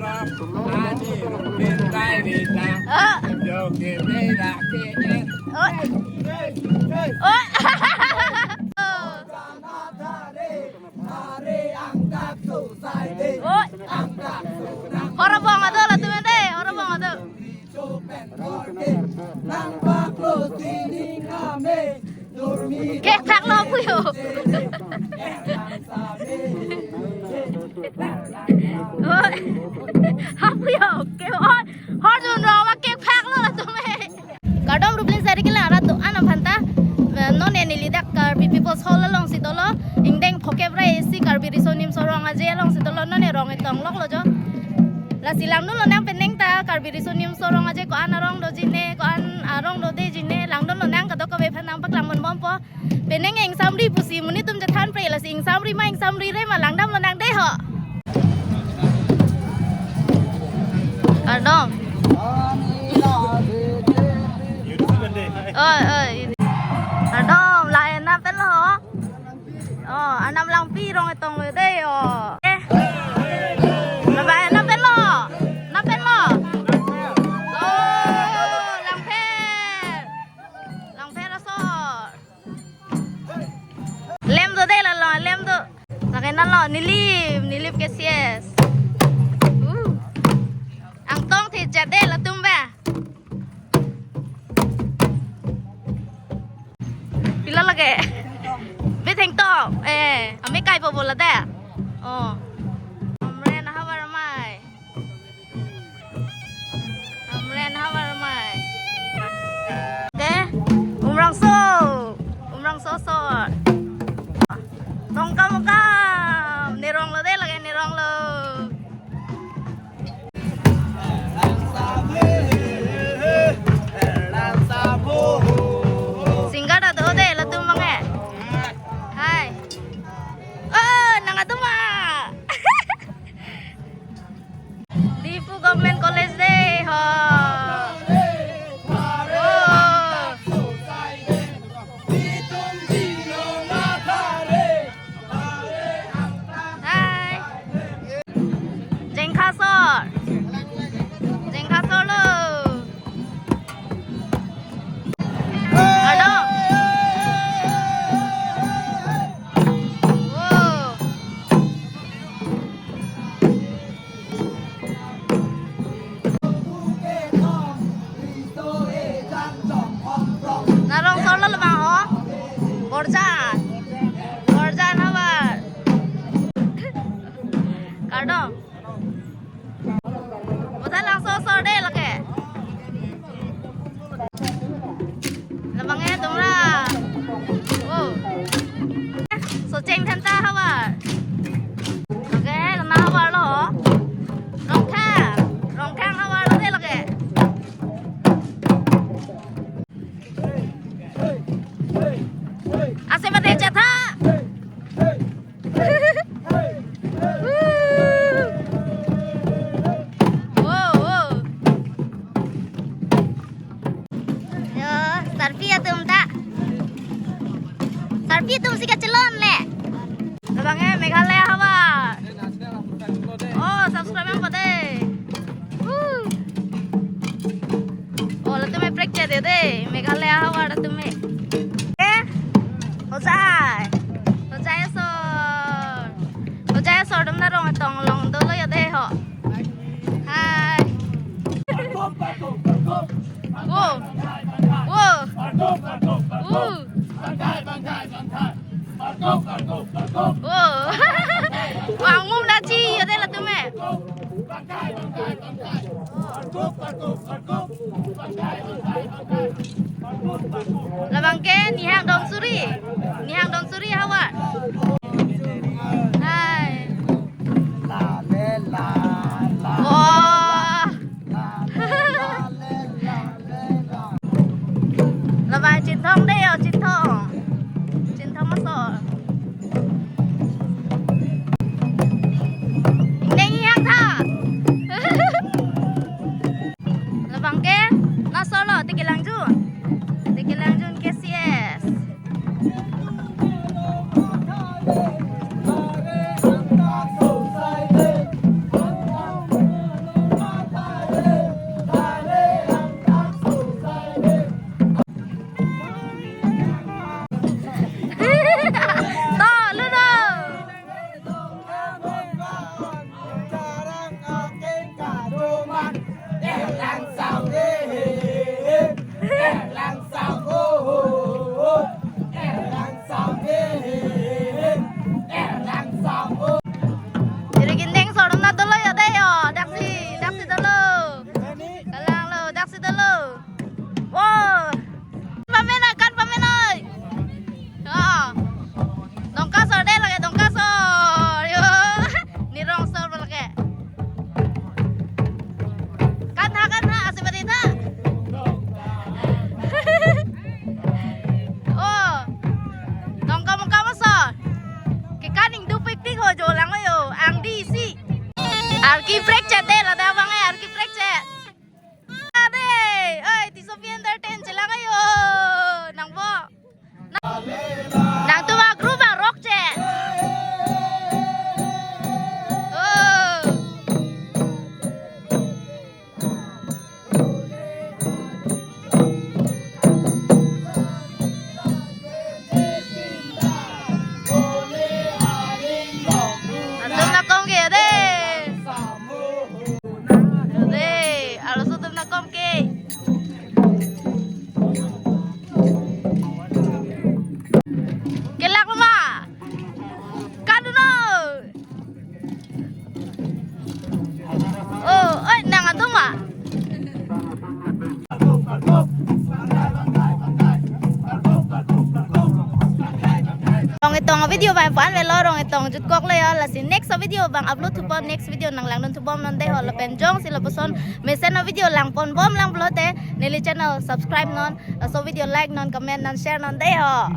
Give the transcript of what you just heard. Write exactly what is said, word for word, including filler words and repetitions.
Oh. Oh. Oh. Oh. Horobong ado latum ete, horobong ado. Cake phak lo puyo. Oh. Ha puyo. Cake, oh. Hor dun rong ma cake phak lo latum e. Kardom, Rupling Sari kelang arat do-an aphan ta, eh, non neli dak Karbi People's Hall alongsi dolo, ingdeng phokep ra isi Karbi Riso Nimso Rong Aje alongsi dolo, non ne rong etong lok lo jo. Lasi langdun lonang penang ta Karbi Riso Nimso Rong Aje ko-an arong doji ne, ko-an arong dodeji ne, langdun lonang kadokave aphan nangpaklang ponbompo. Penang ingsamri pusi monit atum chethan pre, lasi ingsamri ma ingsamri re ma langdam lonang dei ho. Kardom. Oi, oi. Kardom, la-en na pen lo ho. Oh, Arnam Langpi rong etong lo dei, oh. Eh. Labang na pen lo. Na pen lo. Oh, Langpher. Langpher aso. Lem do dei la lo, lem do. Lake na lo, Nilip, Nilip K C S. Uh. Angtong the jat dei latum ba. Pila lake? Betheng tong. Eh, ame kai po bola dei. Oh. Amren havar amei. Amren havar amei. Dei, Umrongso. Umrongso so. Tongkam tongkam. Ne rong lo dei lake, ne rong lo. Singer ta do dei latum abang e. Hai. Oh, nang atum ma. Diphu Government College dei ho. Oh. Hai. Jengkha sor. Jengkha sor lo. Ado. Oh. Narong solo labang ho. Borjan. Borjan havar. Kardom. Bota langso so dei lake. Labang e tumra. Oh. Socheng Dhenta havar. Lake, kena havar lo. Rongkhang. Rongkhang havar lo dei lake. Ase mate chatha. Wow, wow. Yo, sarpi atum ta. Sarpi atum si kachelon le. Labang e Meghalaya havar. Oh, subscribe nangpo dei. Woo. Oh, latum e prekche de dei, Meghalaya havar latum e. Eh, hojai. Hojai asor. Hojai asor atum narong etong along dolo ya dei ho. Hai. Wo. Wo. Wo. Wo. Wang mum dachi ya dei latum e. Labang ke Nihang Dongsuri. Nihang Dongsuri havar. Hai. Arki break chet de, ladak abang eh, arki break chet. Ade, oi, Tisopi Entertain chelang ayo. Nangbo. Nangtum a group a rock chet. Oh. Nangtum nakom ke ade. Ade, arloso atum nakom ke. Kelak ma? Kaduno. Oh, oi, nang atum ma? Rong Etong video abang pu-an avelo, Rong Etong jutkoklo yo, lasi next video abang upload thupon, next video nanglangdun thubom non dei ho, lapen jongsi lapuson mesen a video langponbom lang pulote, neli channel subscribe non, laso video like non, comment non, share non dei ho.